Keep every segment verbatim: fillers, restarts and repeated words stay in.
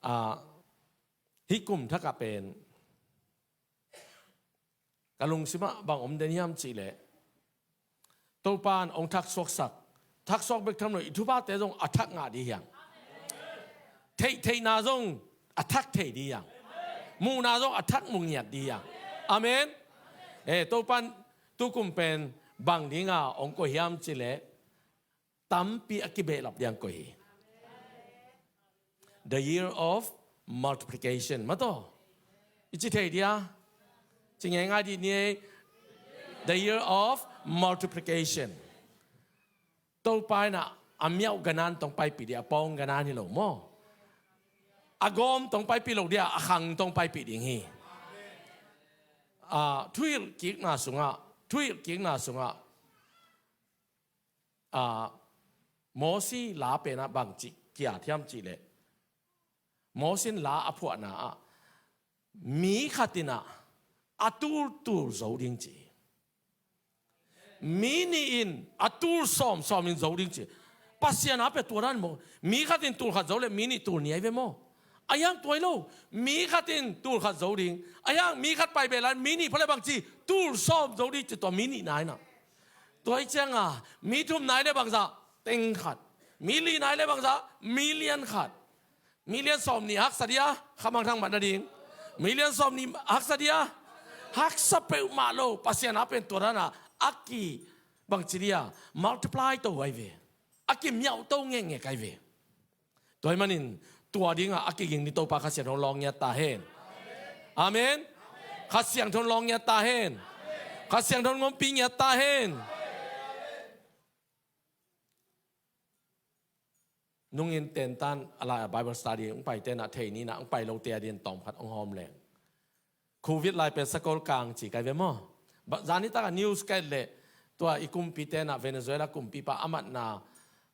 Ah, hih kum thakah pen ka lungsimah bang om den hiam cihleh, Topan hong thaksuaksak, thaksuak bek tham lo, i thuphate zong a thak ngah dih hiang. Theihtheihna zong a thak thei dih hiang. Muhna zong a thak mu ngiat dih hiang. Amen. Eh, Topan tukum pen bang dinga hong koih hiam cihleh, tampi a kibehlap ding a koih hi. The year of multiplication. Mataw. I ci thei dia? Ci ngeingai dih ni ei. The year of multiplication. Topa in ah a miauh ganan tong paipih dih, a pawng ganan hi lo maw. A gawm tong paipih lo dia, a khang tong paipih ding hi. Ah, thuhilh kikna sungah, thuhilh kikna sungah, ah, Mosi la penah bangci kiat hiam cihleh, Mosi in la a phuahna ah mi khat in ah a tultul zo ding ci. Mi nih in a tul sawmsawm in zo ding ci. Pasian a pia tua dan maw. Mi khat in tul khat zo leh mi nih tul nih ai ve maw. A hiang tua hi lo. Mi khat in tul khat zo ding. A hiang mi khat pai beh lai mi nih pha leh bangci, tul sawm zo ding ci, tua mi nih nai na. Tua hi cianga mi thum nai leh bangzah, teng khat. Mi li nai leh bangzah, million khat. Million sawm nih haksa dia, khamang thang mat nading. Million sawm nih haksa dia, haksa peuhmah lo. Pasian a pen tua dana a ki bangci dia, multiply to ai ve. A kimiauh to ngekngek ai ve. Tua hi manin tua dinga a kiging ni Topa Kha Siangtho in lawng ngiat ta hen. Amen. Kha Siangtho in lawng ngiat ta hen. Kha Siangtho in ngompi ngiat ta hen. Nungin tentan a lai a Bible study hong pai tenah thei ninah hong pai lote a din tawmkhat hong hawm leng. Covid lai pen sakol kang ci kai ve maw. Zani taka news kai leh tua i kumpi tenah Venezuela kumpipa a matna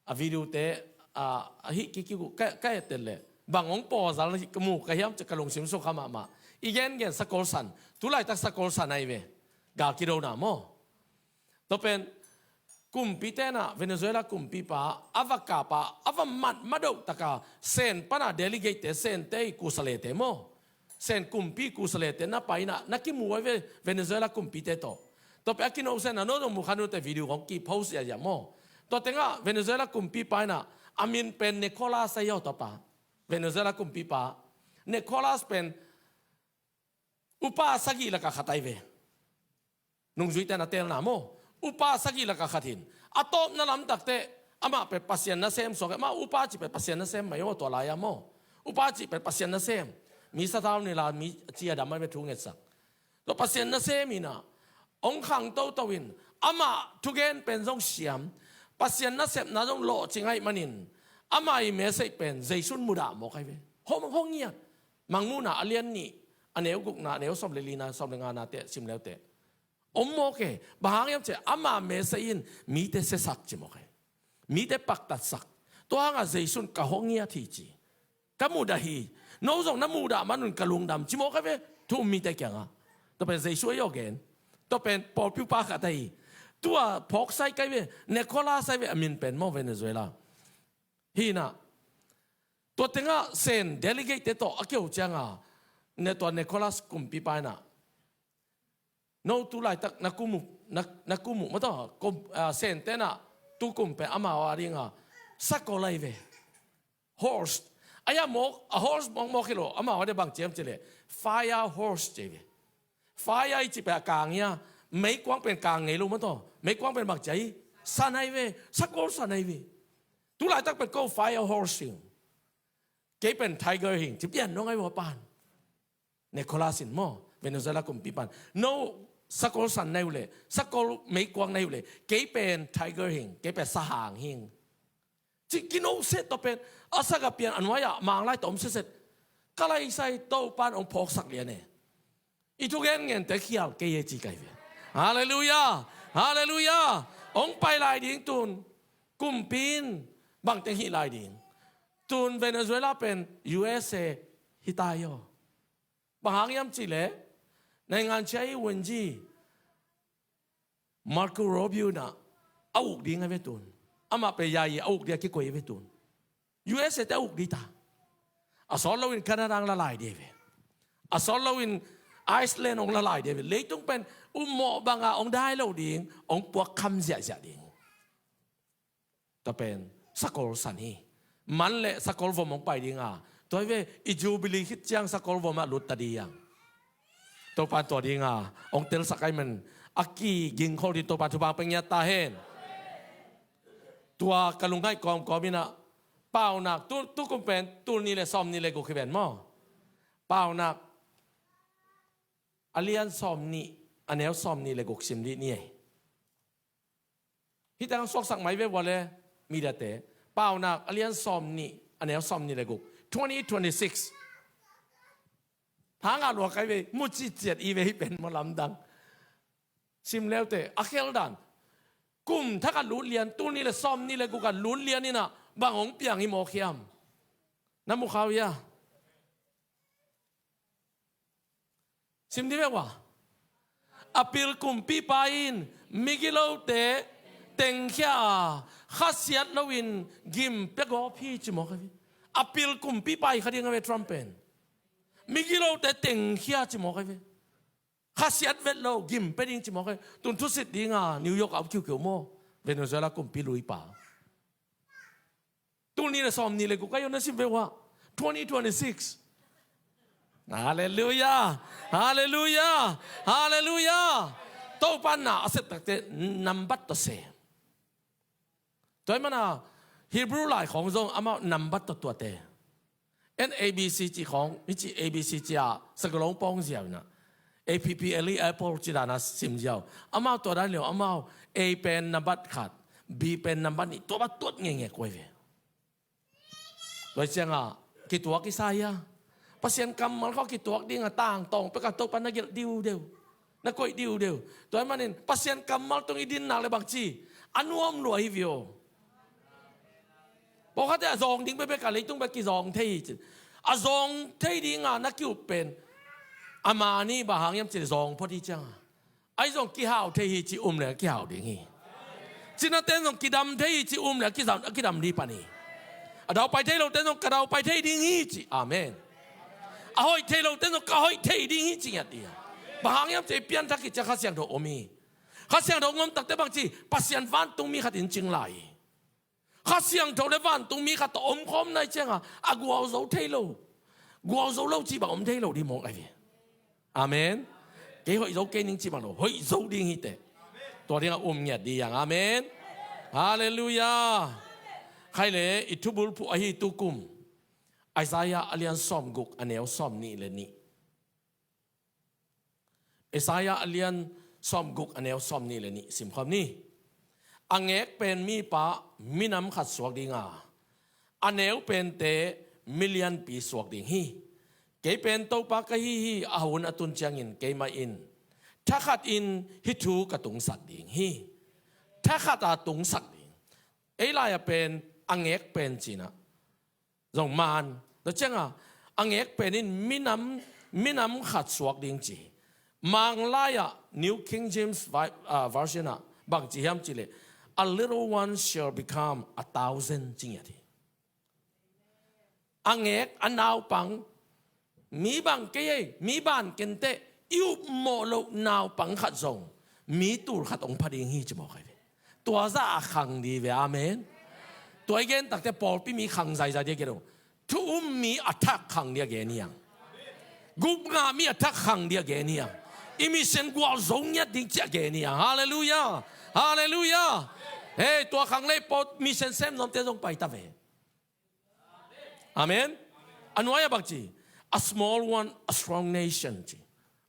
a video te a hih kikik uh kai tel leh bang hong pawzal ka mu ka hiam ci ka lungsim sukha mahmah. I gengen sakol san, tulaitak sakol san ai ve. Gal kidona maw. Tua pen kumpi tenah Venezuela kumpipa a va kapa a va mat madoh taka Sen pana delegate te, Sente i kusalete maw. Sen kumpi kusalete na paina na kimu ai ve Venezuela kumpite tawh. Tua pen a kinosen a no zong mu khan ute video kong ki post ya ya maw. Tua tengah Venezuela kumpipa inah a min pen Nicolas ai aw tua pa. Venezuela kumpipa Nicolas pen upa sagih laka khat ai ve. Nungzuite na telna maw. Upa sagih laka khat hin a tawpna lamtakte amah pen Pasian nasem suak e. Amah upa cih pen Pasian nasem mai aw tua lai-a maw. Upa cih pen Pasian nasem. Mi sathau ni la mi ci a dam ai ve thu ngetsak. Tua Pasian nasem inah hong khang toto in amah thugen pen zong siam. Pasian nasepna zong lawhcing aih manin amah i message pen Jesu in mudah mawk ai ve. Hong hong ngiat. Mangmuhna a lian nih a neu gukna a neu sawm le lina sawm le ngana te sim leute om mawk e. Bang hang hiam ciah ama mesa in mite siasak ci mawk e. Mite paktatsak. Tua hangah Jesu in ka hong ngiat hi ci. Ka mudah hi. No zong na mudah manun ka lungdam ci mawk e ve. Thu um mite kiangah. Tua pen Jesu ahi aw gen. Tua pen pawlpi upa khat ahi. Tua phawksa i kai ve. Nicolas ahi ve a min pen maw Venezuela. Hinah tua tengah Sen delegate te tawh a keu cianga ne tua Nicolas kumpipa inah no tu laitak na kum uh na, na kum uh mataw kum, ah, Sen tenah tu kum pen amau a dinga sakol ahi ve. Horse. Ahi a mawk a horse mawkmawk hi lo amau a dia bang ciam cileh fire horse ci ahi ve. Fire i cih pen a kang hi a meikuang pen kang ngei lo mataw meikuang pen bang ci ahi san ahi ve. Sakol san ahi ve. Tu laitak pen ko fire horse hing. Kei pen tiger hing ci pian nong ai vua pan. Nicolas in maw Venezuela kumpipan no sakol san na hi uh leh sakol meikuang na hi uh leh kei pen tiger hing kei pen sahang hing. Ci kino set tawh pen a sagah pian a nuai-ah manglai tawh om setset ka laisai Topan hong phawksak lian e. I thugen ngente khial kei e ci kai ve. Halleluiah. Halleluiah. Hong pai lai ding tun kumpi in bangteng hih lai ding. Tun Venezuela pen U S A hi tai aw. Bang hang hiam cihleh naingan cia i wenji Marco Rubio inah a uk ding a ve tun. Amah pen yai a uk ding a kikoi a ve tun. U S A te a uk ding ta. A sawt loin Canada hong la lai ding ve. A sawt loin Iceland hong la lai ding ve. Leitung pen ummawh banga hong dai lo ding, hong puak kham ziahziah ding. Tua pen sakol san hi. Man le sakol vom hong pai dinga, tua hi ve, i Jubilee khit ciang sakol vom ah lut ta ding. Topa tua dinga hong telsak ahih man a kigingkhol ding Topa thupha pia ngiat ta hen. Tua ka lungngaih kawmkawm in ah, Paunak, tu, tu kum pen tul nih le sawmnih le guk hi ven maw? Paunak a lian sawmnih, a neu sawmnih le guk sim dih ni ei. Hih teng suaksak mai ve vua le, mediate. Paunak a lian sawmnih, a neu sawmnih le guk. Twenty twenty-six. Hanga lua kai ve, mu citciat i ve hih pen maw lamdang. Sim leute, a khel dan. Kum thak a lut lian, tul nih le sawmnih le guk a lut lian in ah, bang hong piang hi mawk hiam? Na mu kha uh hia? Sim dih ve ua. A pil kumpipa in migilote tengkhia a, khasiat loin gim pia gawp hi ci mawk ahi ve. A pil kumpipa hi kha ding a ve Trump pen. Migilote tengkhia ci mawk ahi ve. Khasiat vet lo, gim pia ding ci mawk ahi ve. Tun thusit dinga New York a om kiukiu maw? Venezuela kumpi luipa. Tul nih le sawmnih le guk a hi uh, na sim ve ua. Twenty twenty-six. Halleluiah. Halleluiah. Halleluiah. Topa na a sep takte nambat tawh sem. Tua ahih mana Hebrew lai khawng zong amau nambat tawh tuate. En A B C ci khawng, hih ci A B C ci a sagalong pawng ziau in ah. A P P L E apple ci dan a sim ziau. Amau tua dan liau, amau A pen nambat khat, B pen nambat nih, tua bang tuat ngeingei kua hi ve. Tua ciangah kituak i sa hia? Pasian kammal khawng kituak ding a tangtawng pek a Topa na gelh diudeu, na koih diudeu. Tua ahih manin Pasian kammal tung i din nak le bangci a nuam lua hi ve aw. Pawlkhatte a zawng ding bekbek a leitung bek kizawng thei hi ci. A zawng thei dinga na ki-up pen a mani bang hang hiam cih leh zawng phot hi cianga. Ahi zong kihau thei hi ci, um le a kihau ding hi. Cinate zong kidam thei hi ci, um le a kidam, a kidam ding pan hi. A daupai thei lote zong ka daupai thei ding hi ci. Amen. A hoih thei lote zong ka hoih thei ding hi ci ngiat hi. Bang hang hiam cih leh pianthak hi ciang Kha Siangtho om hi. Kha Siangtho hong om takte bangci, Pasian vantungmi khat in cing lai hi. Kha Siangtho le vantungmi khat tawh omkhawm nai cianga a gualzo thei lo, gualzo lo cih bang om thei lo ding mawk ahi ve. Amen. Kei hoih zo kei ning cih bang lo, hoih zo ding hi teh. Tua dinga um ngiat ding hi hang. Amen. Halleluiah. Khai le i thubulphuh ahi tukum Isaiah a lian sawmguk a neu sawmnih le nih. Isaiah a lian sawmguk a neu sawmnih le nih simkhawm ni. A ngek pen mipa minam khat suak dinga, a neu pente milianpi suak ding hi. Kei pen Topa ka hi hi, a hun a tun ciangin keimah in thakhatin hih thu ka tungsak ding hi. Thakhat a tungsak ding. Ei lai-ah pen a ngek pen cinah zong man. Tua cianga a ngek pen in minam, minam khat suak ding ci. Manglai-ah New King James Vi-, ah, Version ah bang ci hiam cih leh, "A little one shall become a thousand," ci ngiat hi. A ngek, a naupang, mi bang kei ei, mi ban kenteh, i upmawh loh naupang khat zong mi tul khat hong pha ding hi ci mawk ahi ve. Tua zah a khang ding ve. Amen. Tua i gen takte pawlpi mi khang zaizai ding a gen uh. Thu um mi a thak khang ding a gen hi hang. Gupngah mi a thak khang ding a gen hi hang. I mission gualzo ngiat ding ci a gen hi hang. Halleluiah. Halleluiah. Hei, tua khang lei pawt mission sem nuamte zong pai ta ve. Amen. A nuai-ah bang ci, "A small one, a strong nation," ci.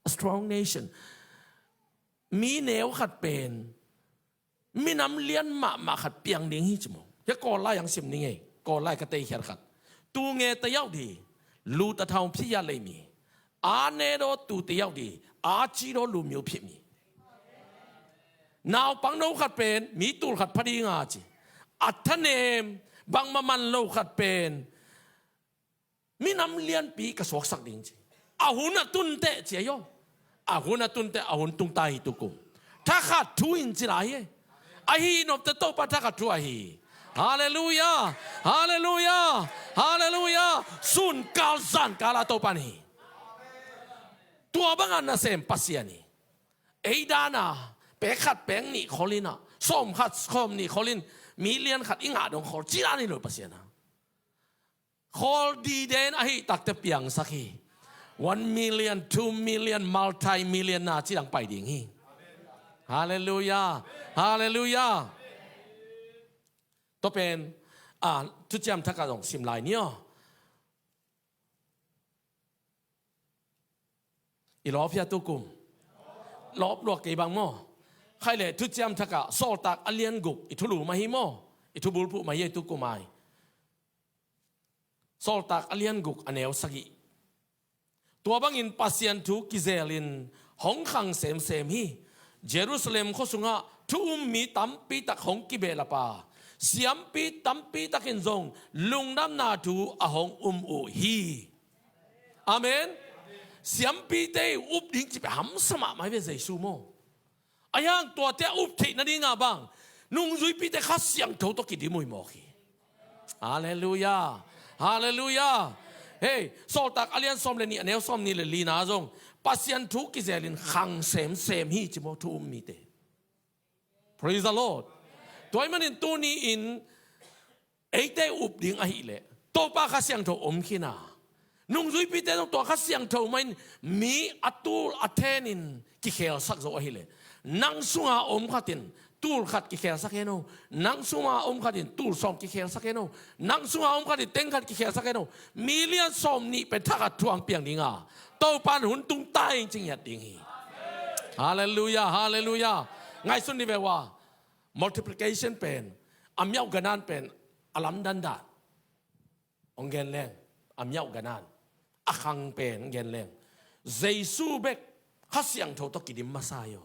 A strong nation. Mi neu khat pen minam lian mahmah khat piang ding hi ci maw. Hia Kawl lai hong sim ning ei. Kawl lai ka teikhiat khat. Tu nge ta yauh di, lu ta thawng phi ya lei mi. A ne daw tu te yauh di, a ci daw lu miu phih mi. Naupang no khat pen mi tul khat pha dinga ci. A thanem bangmah man lo khat pen minam lianpi ka suaksak ding ci. A hun a tunteh ci a yaw. A hun a tunteh, a hun tung ta hi tukum. Thakhat thu in ci lai hi. Ahi nopte Topa thakhat thu ahi. Halleluiah. Halleluiah. Halleluiah. Sun kal zan kal a Topa hi. Tua banga nasem Pasian hi. Ei dana pek khat pek nih khol in ah, sawm khat sawm nih khol in, million khat i ngah dong khol ci dan hi lo Pasian a. Khawl diden ahi takte piangsak hi. One million, two million, multi million na ci dang pai ding hi. Halleluiah. Halleluiah. Tua pen a, Thuciam Thak ah zong sim lai ni aw. I lawp hia tukum? Lawp lua kei bang maw? Khai le Thuciam Thak ah Sawltak a lian guk i thulu mah hi maw? I thubulphuh mah hi ei tukum ai. Sawltak a lian guk a neu sagih. Tua bangin Pasian thu kizelin hong khang semsem hi. Jerusalem khua sungah thu um mi tampi tak hong kibehlap a, siampi tampi takin zong lungdamna thu a hong um uh hi. Amen. Siampite up ding cih pen hamsa mahmah hi ve Jesu maw. Ahi hang tuate a up theih nadinga bang, nungzuipite Kha Siangtho tawh kidim uh hi mawk hi. Halleluiah. Halleluiah. Hei, Sawltak a lian sawm le nih a neu sawm nih le lina zong Pasian thu kizelin khang semsem hi ci maw thu um mite. Praise the Lord. Tua ahih manin tuni-in eite up ding ahih leh Topa Kha Siangtho om khin a, nungzuipite zong tua Kha Siangtho mah in mi a tul a thenin kikhelsak zo ahih leh, nang sunga om khat in tul khat kikhelsak hen o, nang sunga om khat in tul sawm kikhelsak hen o, nang sunga om khat in teng khat kikhelsak hen o, million sawm nih pen thakhat thuang piang dinga Topa in hun tung ta in ci ngiat ding hi. Halleluiah. Halleluiah. Ngaihsun ni ve ua. Multiplication pen a miauh ganan pen a lamdan dan hong gen leng, a miauh ganan a khang pen hong gen leng, Jesu bek Kha Siangtho tawh kidim masa hi aw.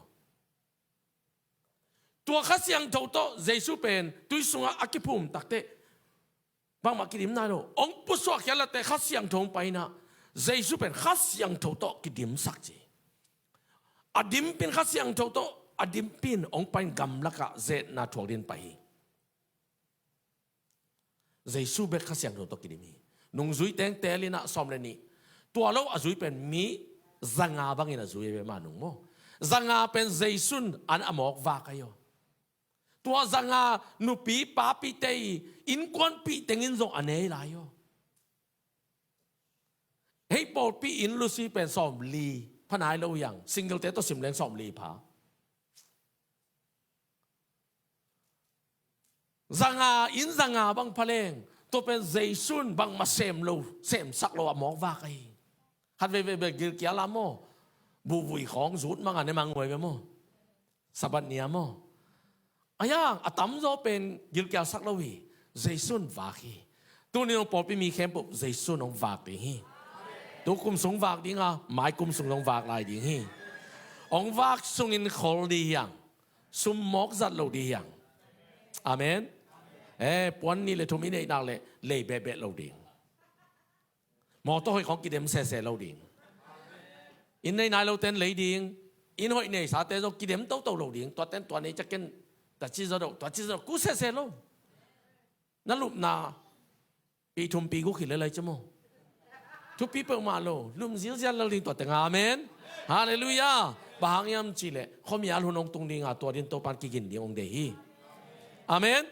Tua Kha Siangtho tawh Jesu pen tui sungah a kiphum takteh bangmah kidim nai lo. Hong pusuak khial latte Kha Siangtho hong pai inah Jesu pen Kha Siangtho tawh kidimsak ci. A dimpin Kha Siangtho tawh a dimpin hong pai in gamlakah zetna thuak din pai hi. Jesu bek Kha Siangtho tawh kidim hi. Nungzui teng tel inah sawm le nih. Tua lo a zui pen mi zanga bangin a zui ve mah nung maw. Zanga pen Jesu in an a mawk vak ahi aw. Tua zanga nupi papite i innkuanpih tengin zong a nei lai aw. Hei pawlpi inn lusi pen sawm li pha nai lo hiang, single te tawh sim leng sawm li pha. Zanga inn zanga bang pha leng, tua pen Jesu in bangmah sem lo, semsak lo a mawk vak ahi. Khat veivei bel gilkial a maw, buhvui khawng zut manga ne mang huai ve maw. Sabbath ni a maw. Ahi hang a tamzaw pen gilkialsak lo hi. Jesu in vak hi. Tuni hong pawlpi mi khempeuh Jesu in hong vak ding hi. Tu kum sung vak dinga, mai kum sung hong vak lai ding hi. Hong vak sungin khol dih hiang. Sum mawk zat lo dih hiang. Amen. Eh, puan nih le thum i neih nak le lei behbeh lo ding. Mawtaw hoih khawng kidem sese lo ding. Inn nei nai lote in lei ding. Inn hoih nei sate zong kidem toto lo ding. Tuate in tua nei ciakin, tua ci zaw doh, tua ci zaw doh, ku sese lo. Na lupna pi thum pi guk hi le lai ci maw. Thupi peuhmah lo, lum zilzial lo ding tuate nga. Amen. Halleluiah. Bang hang hiam cih leh khuamial hun hong tung dinga tua din Topan kigin ding hong deih hi. Amen.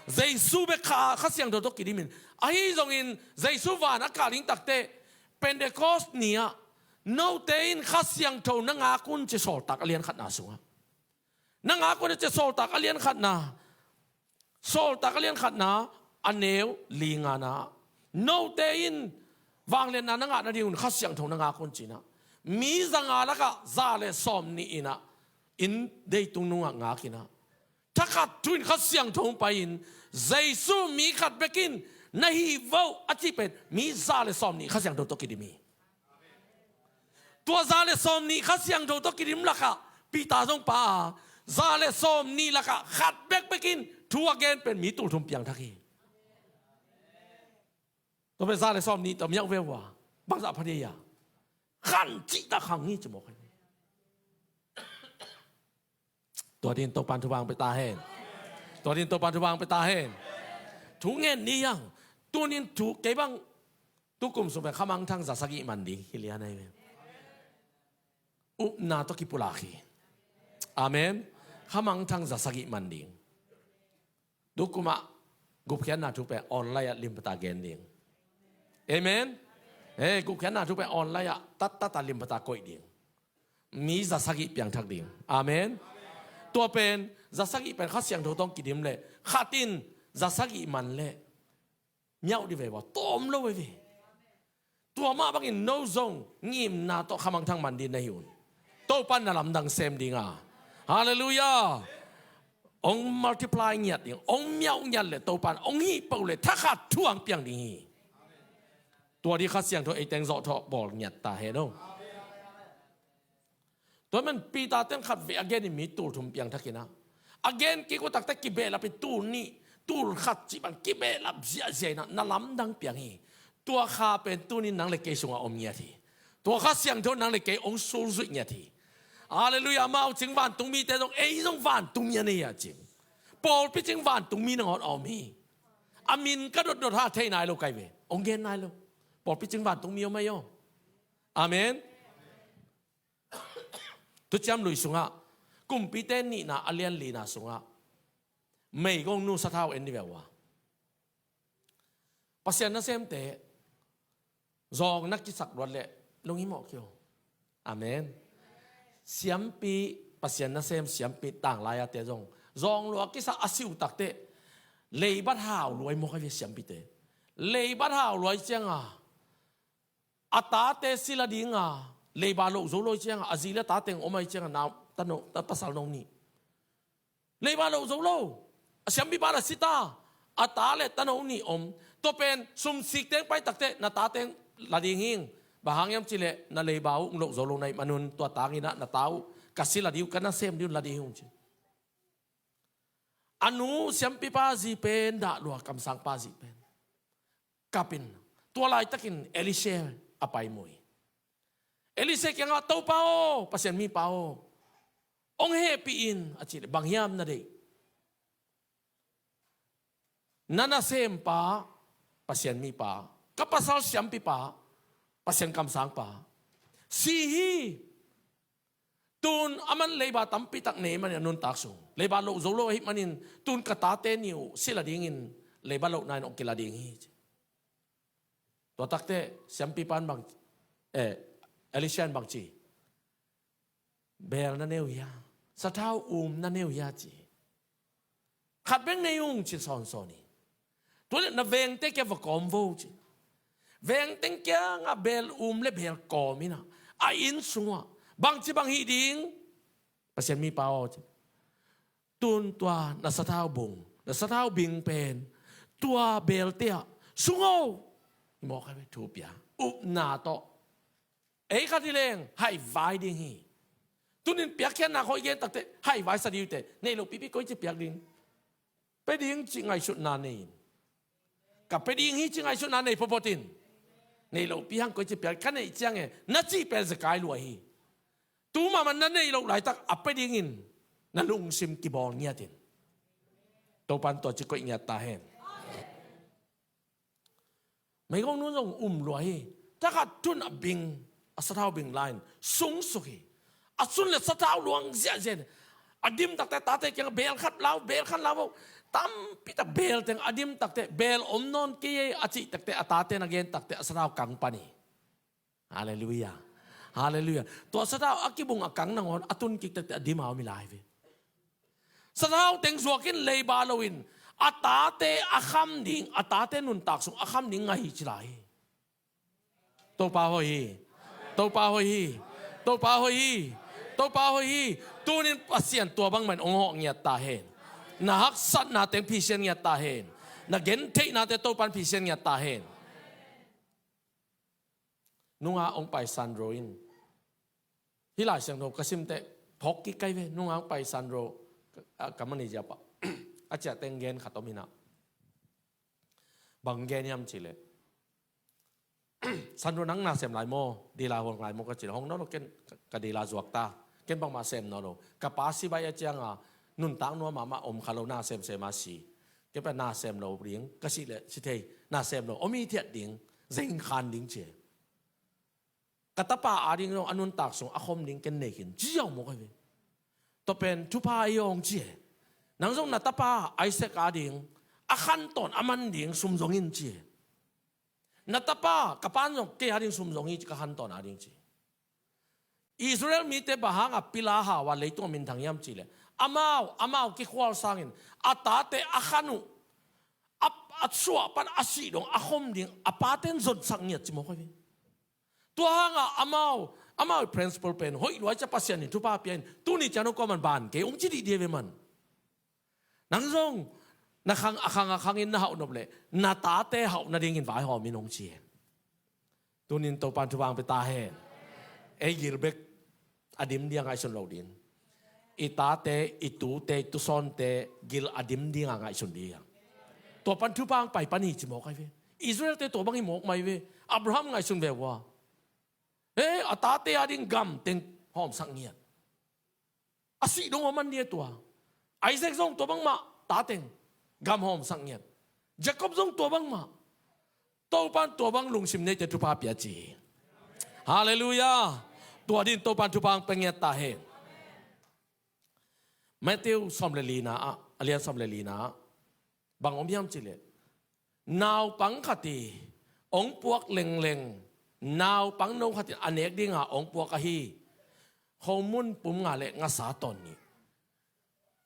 Jesu bek Kha, Kha Siangtho tawh kidim in. Ahi zongin Jesu van a kah ding takteh Pentecost ni-ah note in Kha Siangtho na ngak un ci Sawltak a lian khatna sungah. Na ngak un a ci Sawltak a lian khatna. Sawltak a lian khatna a neu li ngana. Note in vangliatna na ngah nadingun Kha Siangtho na ngak un cinah. Mi zanga lakah za le sawm nih inah inn deitung nungah ngak inah. Thakhat thu in Kha Siangtho hong pai-in Jesu mi khat bekin na hi vo a cih pen mi za le sawm nih Kha Siangtho tawh kidim hi. Tua za le sawm nih Kha Siangtho tawh kidim lakah Peter zong pa a, za le sawm nih lakah khat bekbekin thu a gen pen mi tulthum piangthak hi. Tua pen za le sawm nih tawh miauh ve ua, bangzah pha dei a, khan cihtak khang hi ci mawk hi. Tua din Topan thupha hong pia ta hen. Tua din Topan thupha hong pia ta hen. Thu ngen ni hiang. Tunin thu kei bang tukum sung pen khamangthang za sagih man ding hi lian ahi ve. Upna tawh kipulak hi. Amen. Khamangthang za sagih man ding. Tukumah gupkhiatna thu pen online ah limpata gen ding. Amen. Hey, gupkhiatna thu pen online ah tattat a limpata koih ding. Mi za sagih piangthak ding. Amen. Tua pen za sagih pen Kha Siangtho tawh kidim leh khat in za sagih man leh miauh dih ve ua, tawm lo ve ve. Tua mah bangin no zong ngimna tawh khamangthang man dih na hi un. Topan na lamdang sem ding a. Halleluiah. Ong multiply ngiat ding, ong miauh ngiat leh Topan ong hih peuh leh thakhat thu hong piang ding hi. Tua dih Kha Siangtho ei teng zawh thawh bawl ngiat ta hen aw. Tua man Peter ten khat vei a gen in mi tul thum piangthak in a, a gen kik uh takte kibehlap in tul nih, tul khat cih bang kibehlap ziahziah in a, na lamdang piang hi. Tua Kha pen tunin nang le kei sungah om ngiat hi. Tua Kha Siangtho nang le kei ong sulzuih ngiat hi. Halleluiah. Amau cing vantungmite zong ei zong vantungmi a nei a cing. Pawlpi cing vantungmi nangawn a om hi. A min ka dotdot ha thei nai lo kai ve. Ong gen nai lo. Pawlpi cing vantungmi om ahi aw. Amen. Thuciam Lui sungah, Kumpite nihna a lian lina sungah, meigongnu sathau en ni ve ua. Pasian nasemte zawng na kisak luat leh lunghimawh kei aw. Amen. Siampi, Pasian nasem siampi tanglai-ate zong zawng lua kisak a siuh takteh leibat hau luai mawk ahi ve siampite. Leibat hau luai cianga a tate sila dinga, leiba loh zo lo cianga, a zi le tate ong om ahi cianga, nau, tano, ta pasal no nih. Leiba loh zo lo. A siampipa la sita. A ta le tano nih om. Tua pen sumsik teng pai takte na ta teng la ding hing. Bang hang hiam cileh na leiba uh ong loh zo lo na hih manun tua tangin ah na ta uh ka sila ding uh, ka nasem ding uh la ding hing ci. A nu siampipa zi pen dah lua, kamsangpa zi pen. Kapin, tua laitakin Elisha a pai mu hi. Elisha kiangah, Topa aw, Pasian mipa aw, ong hehpih in, a cih leh bang hiam na deih? Na nasempa, Pasian mipa, ka pasal siampipa, Pasian kamsangpa, si hi. Tun aman leiba tampitak nei manin a nuntak sung, leiba loh zo lo ahih manin tun ka tate nih uh sila dingin leiba lohna in ong kila ding hi. Tua takte siampipan bang, eh, Elisha in bang ci? Beel na nei uh hia? Sathau um na nei uh hia ci. Khat bek nei ung ci sawnsawn hi. Tua leh na vengte kiang va kawm vo ci. Vengte kiangah beel um le beel kawm in ah, a inn sungah bangci bang hih ding, Pasian mipa aw ci. Tun tua na sathau bung, na sathau bing pen tua beelte ah sung o. Hi mawk ahi ve, thu pia. Upna tawh. Ei khat hi leng haivai ding hi. Tunin piakkhiatna khawng i gen takte haivai sa ding uh teh, nei loh pipi koici piak ding? Pia ding cih ngaihsutna nei in, ka pia ding hi cih ngaihsutna nei photphot in, nei loh pi hang koici piak, ka neih ciang e na cih pen zekai lua hi. Tu mahmah na neih loh laitak a pia dingin na lungsim kibawl ngiat in. Topan tua ci koih ngiat ta hen. Meigong nu zong um lua hi. Thakhat tun a bing, a sathau bing lai in sungsuk hi. A sun le sathau luang ziahziah in, a dim takte tate kiang beel khat lau, beel khat lau vo. Tampi tak beel teng a dim takte beel om nawn kei e a cih takte, a tate na gen takte a sathau kang pan hi. Halleluiah. Halleluiah. Tua sathau a kibung a kang nangawn a tun kik takte a dim a om hi lai ve. Sathau teng zuakin leiba loin a tate a kham ding, a tate nuntak sung a kham ding ngah hi ci lai hi. Topa hoih hi. Topa hoih hi. Topa hoih hi. Topa hoih hi. Tunin Pasian tua bangmah in hong hawh ngiat ta hen. Na haksatna teng phisian ngiat ta hen. Na gentheihnate Topan phisian ngiat ta hen. Nunga hong pai Sandro in, hih Lai Siangtho ka simteh phawk kik kai ve. Nunga hong pai Sandro, ka, ka manager pa, a ciah teng gen khat om hi na. Bang gen hiam cih leh, Sandro, nang na sem lai maw, dealer hong lai maw ka cih leh, hong nawn lo, ken ka, ka dealer zuak ta. Ken bangmah sem nawn lo. Ka pa si baih a cianga nuntak nuam mahmah, om kha lo, na semsem a si. Kei pen na sem lo ding ka si leh si thei, na sem lo om hithiat ding, zeng khan ding ci. Ka tapa ading zong a nuntak sung a khom ding ken nei khin ci ziau mawk ahi ve. Tua pen thupha hi hong ci e. Nang zong na tapa Isaac ading a khan tawn a man ding sum zong in ci e. Na tapa ka pan zong kei ading sum zong hi ci, ka khan tawn ading ci. Israel mite bang hanga pila hau a leitungah minthang hiam cih leh, amau amau kikhual sangin a tate a khan uh a, a suah pan a sih dong a khom ding a paten zonsak ngiat ci mawk ahi ve. Tua hanga amau amau principle pen hoih luai cia Pasian in thupha pia in tuni ciang hong kua man ban kei hong ci dih dih ve man. Nang zong na khang a khang a khangin na hauh nop leh na tate hauh nadingin vaihawm in hong ci e. Tunin Topan thupha hong pia ta hen. Ei gil bek a dim ding a ngaihsun lo ding. I tate, i tute, i tusawnte gil a dim ding a ngaihsun ding. Tua pan thupha hong pai pan hi ci mawk ahi ve. Israelte tua bang hi mawk mai ve. Abraham ngaihsun ve ua. He, a tate ading gam teng hawmsak ngiat. A sih dong a man ding a tua. Isaac zong tua bangmah, ta teng gam hawmsak ngiat. Jacob zong tua bangmah. Topan tua bang lungsim neite thupha pia ci hi. Halleluiah. Tua din Topan thupha hong pia ngiat ta hen. Matthew sawm le lina ah, a lian sawm le lina ah bang om hiam cih leh, naupang khat in hong puak lengleng, naupang no khat in a nek dinga hong puak ahi. Khomun pum nga le ngasa tawn nih.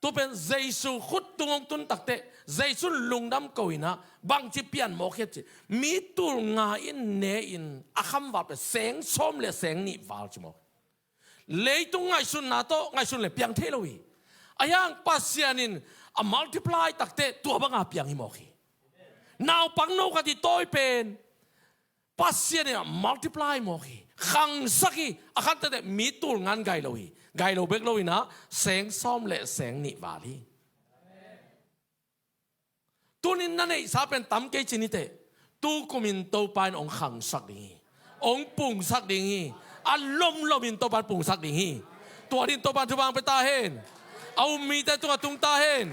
Tu pen Jesu khut tung hong tun takteh Jesu lungdam ko inah bangci pian mawk hiat cih, mi tul nga in ne in a khamval pen seng sawm le seng nih val ci mawk. Leitung ngaihsunna tawh ngaihsun le piang thei lo hi. A hiang Pasian in a multiply takteh tua banga piang hi mawk hi. Naupang no khat i tawi pen Pasian in a multiply mawk hi. Khangsak hi. A khantateh mi tul ngan gai lo hi. Gai lo bek lo inah seng sawm le seng nih val hi. Tunin na neihsa pen tam kei ci ni teh, tukumin Topa in hong khangsak ding hi. Hong pungsak ding hi. A lomlomin Topa in pungsak ding hi. Tua din Topa in thupha hong pia ta hen. A um mite tungah tung ta hen.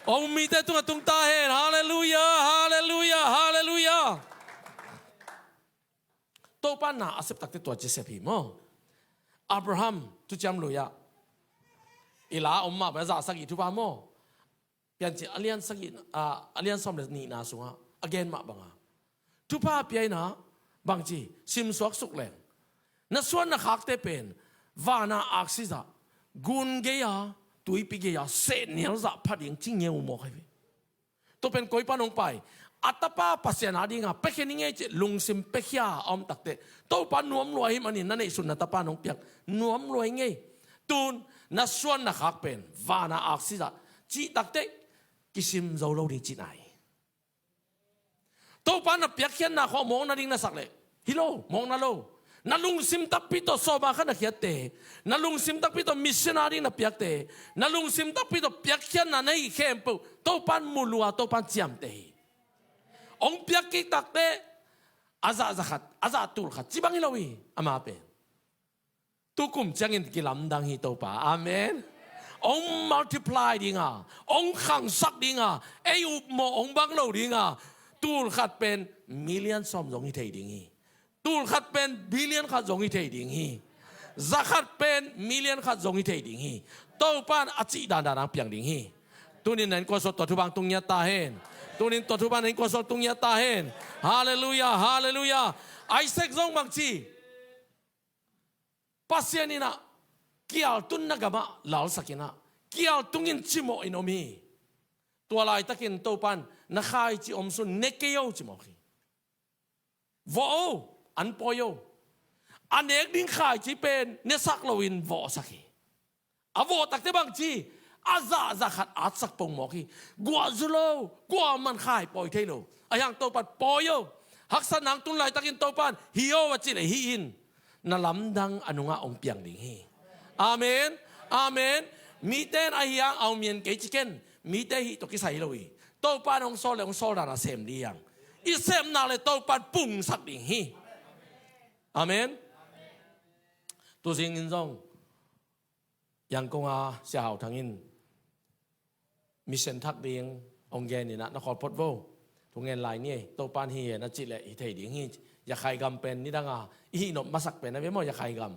A um mite tungah tung ta hen. Halleluiah, halleluiah, halleluiah. Topa in na a sep takteh tua ci sep hi maw. Abraham, tu ciam lui-ah i la om mah pen a za sagih thupha maw. Piancil a lian sagih, a, a lian sawm le nihna sungah a gen mah banga thupha pia inah bangci simsuak suk leng, na suan na khakte pen vana aksi zah, gun gei-a, tuipi gei-a, sehnial zah pha ding ci ngeu mawk ahi ve. Tua pen koi pan hong pai? A tapa Pasian adinga piakhia ni ngei cih lungsim piakhia a om takteh, Topa nuam lua hi manin na neihsun na tapa in hong piak nuam lua hi ngei. Tun na suan na khak pen vana aksi zah cih takteh kisim zo lo ding cihna hi. Topa na piakkhiatna khawng mawkna ding na sak leh hi lo, mawkna lo. Na lungsim takpi tawh sawma kha na khiatte, na lungsim takpi tawh mission a ding na piakte, na lungsim takpi tawh piakkhiatna na hih khempeuh Topa in mu lua, Topa in ciamteh hi. Hong piak kik takteh a zah za khat, a zah tul khat ci bang hi lo hi. Ama pen tukum ciangin kilamdang hi Topa. Amen. Hong multiply dinga, hong khangsak dinga, ei upmawh hong bang lo dinga, tul khat pen million sawm zong hi thei ding hi. Tul khat pen billion khat zong hi thei ding hi. Za khat pen million khat zong hi thei ding hi. Topa in a cih dandan hong piang ding hi. Tunin na innkuan sung tua thupha hong tung ngiat ta hen. Tunin tua thupha na innkuan sung tung ngiat ta hen. Halleluiah, halleluiah. Isaac zong bangci, Pasian inah kial tunna gamah lalsak inah kial tungin cimawh in om hi. Tua laitakin Topa in na khaici om sun ne kei o ci mawk hi. Vawh o, an pawi o. A nek ding khaici pen nesak loin vawhsak hi. A vawh takteh bangci, a zah za khat atsak pong mawk hi. Guah zu lo, kuaman khai pawi thei lo. A hiang Topa in pawi o. Haksatna hong tun laitakin Topa in hi o a cih leh hi in, na lamdang a nungah hong piang ding hi. Amen. Amen. Mite in a hiang a um hian kei ci ken, mite hih tawh kisai hi lo hi. Topa in hong sawl le hong sawl dan a sem ding hiang. I sepna le Topa in pungsak ding hi. Amen. Tuzingin zong Yangon a Sia Hau Thang in mission thak ding Hong gen inah na khawl phot vo. Thu ngen lai ni ei. Topa'n hi hen a cih leh hi thei ding hi. Yakhai gam pen nidanga i hih nop masak pen a ve maw, Yakhai gam.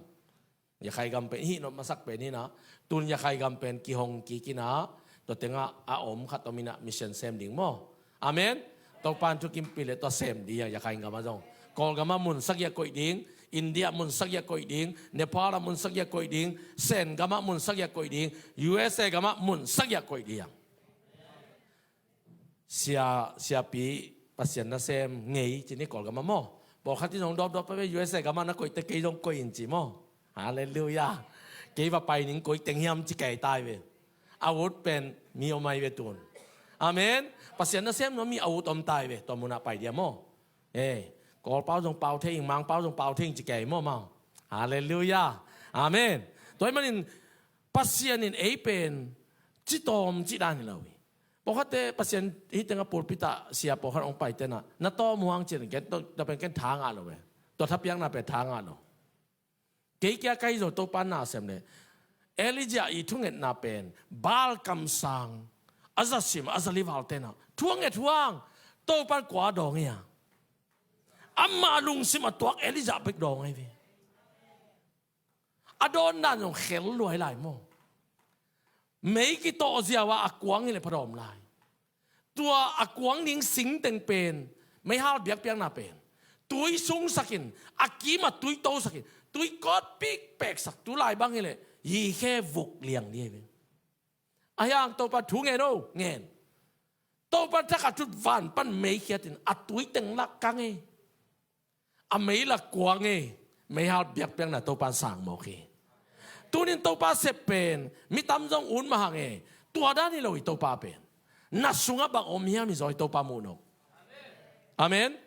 Yakhai gam pen i hih nop masak pen hi inah. Tun Yakhai gam pen kihong kik inah. Tua tengah a om khat om inah mission sem ding maw. Amen. Topa'n thukim pih leh tua sem ding a, Yakhai gam ah zong. Kawlgam ah mun sagih a koih ding. India mun sagih a koih ding. Nepal ah mun sagih a koih ding. Sen gam ah mun sagih a koih ding. U S A gam ah mun sagih a koih ding. Sia, siapi, Pasian nasem ngei ci ni Kawlgam ah maw. Pawlkhat in zong dawpdawp pah ve, U S A gam ah na koihte kei zong koih in ci maw. Halleluiah. Kei va pai ning, koi teng hiam ci kei tai ve. A ut pen mi om ai ve tun. Amen. Pasian nasem nuam mi a ut om tai ve. Tua munah pai dia maw. Eh, Kawlpau zong pau thei ing, Mangpau zong pau thei ing ci kei maw maw. Halleluiah. Amen. Tua ahih manin Pasian in ei pen citawm cih dan hi lo hi. Pawlkhatte Pasian hih tengah pulpit ah sia pawlkhat hong paite na, na tawm uh hang cin, ken tua pen ken tha ngah lo ve. Tua thapiakna pen tha ngah lo. Kei kia ka hi zaw Topa na sem leh. Elijah i thungetna pen Baal kamsang a za sim a za livalte na thu a nget uh hang Topa kua dawng hi a. Amah lungsim a tuak Elijah bek dawng ahi ve. A dawn dan zong khel luai lai maw. Mei kitawh ziau a a kuang hi leh pha dawm lai. Tua a kuang ding singteng pen meihal biakpiakna pen tui sungsakin, a kim a tui tosakin, tui kawtpik peksak, tu lai bang hi leh yi khe vuk liang ding hi ve. Ahi hang Topa thu ngen o, ngen. Topa thak a thut van pan mei khiatin a tui teng lak kang hi. A mei la kuang e, meihal biakpiakna Topa sang mawk hi. Tunin Topa sep pen mi tam zong un mah hang e. Tua dan hi lo hi Topa pen. Na sungah bang om hiam hi zaw hi Topa muh nop. Amen.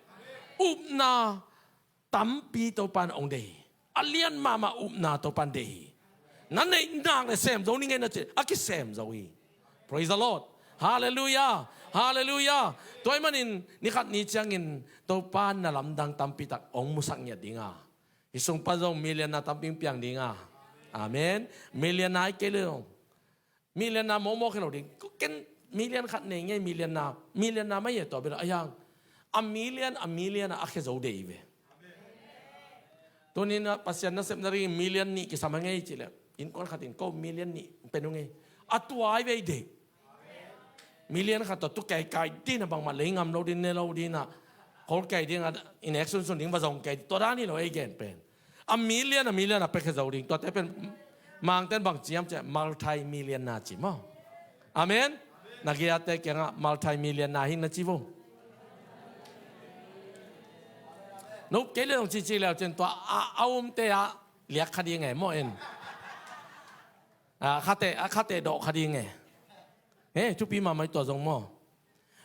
Upna tampi Topa in hong deih hi. A lian mahmah upna Topa in deih hi. Na neih nak le sem zo ning e na ci a kisem zo hi. Praise the Lord. Halleluiah. Halleluiah. Tua ahih manin nikhat ni ciangin Topa na lamdang tampi tak hong musak ngiat ding a, hih sung pan zong million na tampi piang ding a. Amen. Million na hi kei le zong, million na mawkmawk hi lo ding. Ken million khat nei ngei, million na, million na mai e tua bel a yang. A million, a million a a khe zo dei ve. Tunin a Pasian nasepna ding million nih kisam a ngei ci leh innkuan khat in ko million nih pen uh ngei. A tua ai vei dei. Million khat tawh tu kei kai ding a bangmah lei ngam lo ding, ne lo ding a, khol kei ding a, in action sun ding va zong kei, tua dan hi lo ei gen pen. A million, a million a pek he zo ding. Tuate pen Mangten bang ciam cia, multi million na ci maw. Amen. Na giate kiangah multi million na hi na ci vo. Nup kei le zong cici leu cin tua a, a umte a liak kha ding e maw en. A khate, a khate dawh kha ding e. He, thupi mahmah tua zong maw.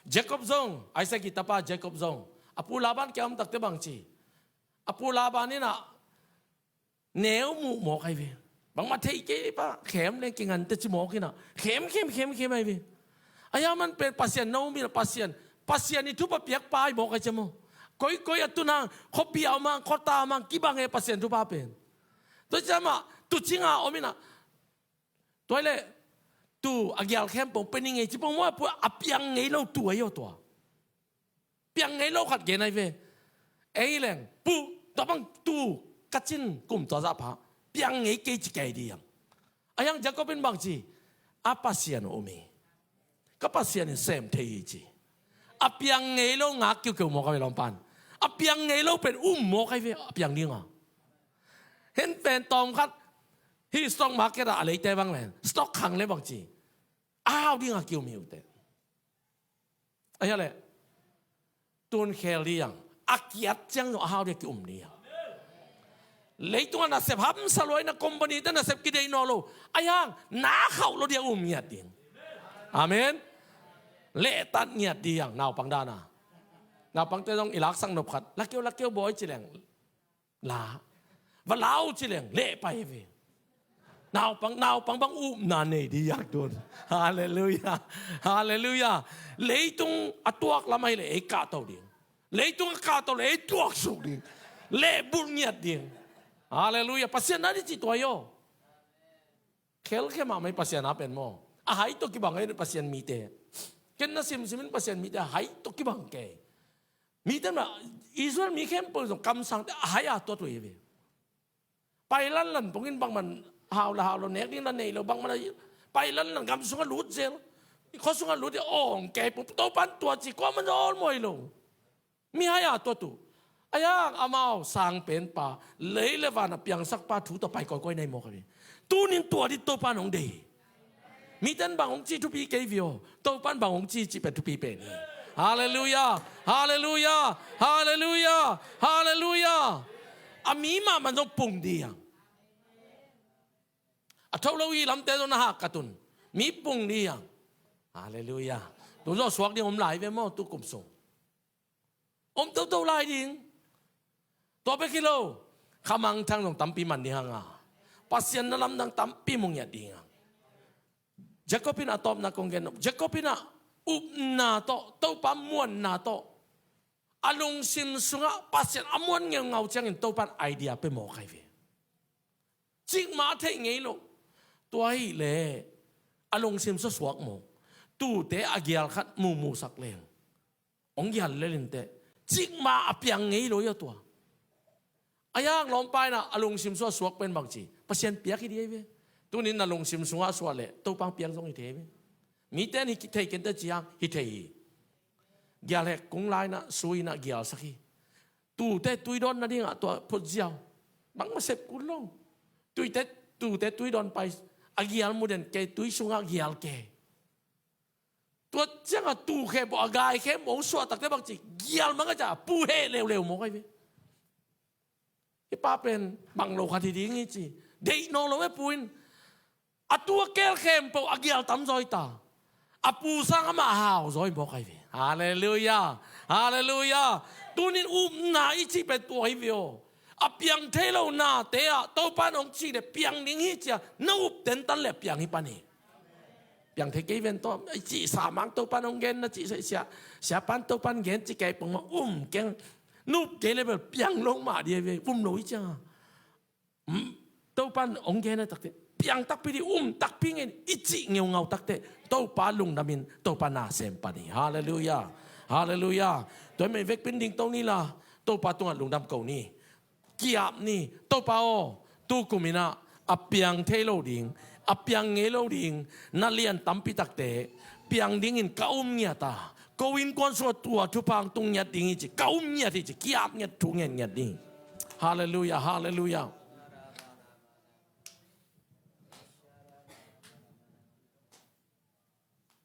Jacob zong, Isaac i tapa Jacob zong, a pu Laban kia om takte bang ci. A pu Laban in a neu muh mawk ai ve. Bangmah thei kei pa, khem leng kingante ci mawk in a khem, khem, khem, khem ai ve. A ya man pen Pasian no mi na Pasian, Pasian i thupha piak pa i mawk ai cia maw. Koi, koi a tun hang, khuapi a om hang, khuata a om hang, kibang e Pasian thupha pen. Tua cia mah tucing a om in a, tua i leh tu a gial khempong pen i ngei ci pong maw, a piang ngei lo tu ai aw tua. Piang ngei lo khat gen ai ve. Ei leng pu, tua bang tu ka cin kum tua zah pha piang ngei kei ci kei ding. A yang Jacob in bang ci, a Pasian uh um hi. Ka Pasian in sem thei hi ci. A piang ngei lo ngak kiukiu mawk ai ve lawmpan. A piang ngei lo pen um mawk ai ve a piang ding a. Hen pen tawm khat hih stock market a leite bang len stock khang le bang ci. A hau ding a kium hi uh te. A hia leh tun khel ding a, a kiat ciang zong a hau ding a kium ding a. Leitung a nasep hamsa luai na company te nasep kidei naw lo. A hiang na khauh lo ding a um ngiat ding. Amen. Lehtat ngiat ding naupang dan a. Naupangte zong i laksak nop khat. Lakeu, lakeu bawi ci leng. La. Va lau ci leng leh pai ve. Naupang, naupang bang upna nei ding yak tun. Halleluiah. Halleluiah. Leitung a tuak lam ahi leh ei kahto ding. Leitung a kahto leh ei tuaksuk ding. Leh bulh ngiat ding. Halleluiah. Pasian na ding cih tua hi aw. Khelkhia mahmah hi Pasian a pen maw. A hai tawh kibang ahi Pasian mite. Ken na simsim in Pasian mite a hai tawh kibang kei. Mite mah Israel mi khempeuh zong kamsangte a hai a tuat uh hi ve. Pai lanlan pongin bangman hau la hau lo, nek ding la nei lo, bangman a pai lanlan gam sungah lut zel. Khua sungah lut zel, awng kei pong, Topan tua ci, kuaman zong awlmawh hi lo. Mi hai a tuat uh. Ahi hang amau sangpenpa, lei le van a piangsakpa thu tawh pai kawikawi na hi mawk hi ve. Tunin tua ding Topan hong deih. Miten bang hong cih thupi kei ve aw. Topan bang hong cih cih pen thupi pen hi. Halleluiah. Halleluiah. Halleluiah. Halleluiah. A mi mahmah zong pung ding a, a tho lo i lamte zong na hahkat un. Mi pung ding a. Halleluiah. Tu zong suak ding om lai ve maw, tu kum sung. Om toto lai ding. Tua bek hi lo, khamangthang zong tampi man ding hang a, Pasian na lamdang tampi mu ngiat ding a. Jacob in a tawpna kong gen, Jacob in a upna tawh, Topa muanna tawh, a lungsim sungah Pasian a muan ngeungau ciangin Topan idea pia mawk hi ve. Cikmah a theih ngei lo. Tua hi leh a lungsim suaksuak mawk. Tuute a gial khat mumusak leng, hong gial lel inteh, cikmah a piang ngei lo hi a tua. Ahi hang lawmpa in a lungsim suaksuak pen bang ci, Pasian piak hi ding hi ve. Tunin na lungsim sungah suak leh Topan piang zong hi thei hi ve. Mite in hi thei kenteh ci hang hi thei hi. Gial hek kung lai in a, sui in a gialsak hi. Tuute tui dawn nadingah tua phut ziau. Bangmah sep kul lo. Tuite, tuute tui dawn pai, a gial mu den kei, tui sungah gial kei. Tua ciangah tu khempeuh, a gai khempeuh hong suah takteh bang ci, gial mangkhat a pu heh leuleu mawk hi ve. Hih pa pen bang lo khat hi ding hi ci. Deih nawn lo e pu in. A tu a keel khempeuh a gial tamzaw hi ta. A pu sang amah a hauzaw hi mawk hi ve. Halleluiah. Halleluiah. Tunin upna i cih pen tua hi ve aw. A piang thei lo nate ah Topan hong cih leh piang ding hi ci a, na up tentan leh a piang hi pan hi. Piang thei kei ven tawh, i cih sa mang Topan hong gen na cih sa, sia, siapan Topan gen ci kei pong mah um keng. Na up kei leh bel piang lo mah ding hi ve, um lo hi ciang a. Hmm? Topan hong gen a takteh piang takpi ding, um takpi ngen i cih ngeungau takteh Topa lungdamin Topa na sem pan hi. Halleluiah. Halleluiah. Tua hi mah i vekpi in dingto ni la, Topa tungah lungdam ko ni. Ki-ap ni. Topa aw, tu kum in a, a piang thei lo ding, a piang ngei lo ding na lian tampi takte piang dingin ka um ngiat a, ko innkuan sungah tua thupha hong tung ngiat ding hi ci, ka um ngiat hi ci, ki-ap ngiat, thu ngen ngiat ding. Halleluiah. Halleluiah.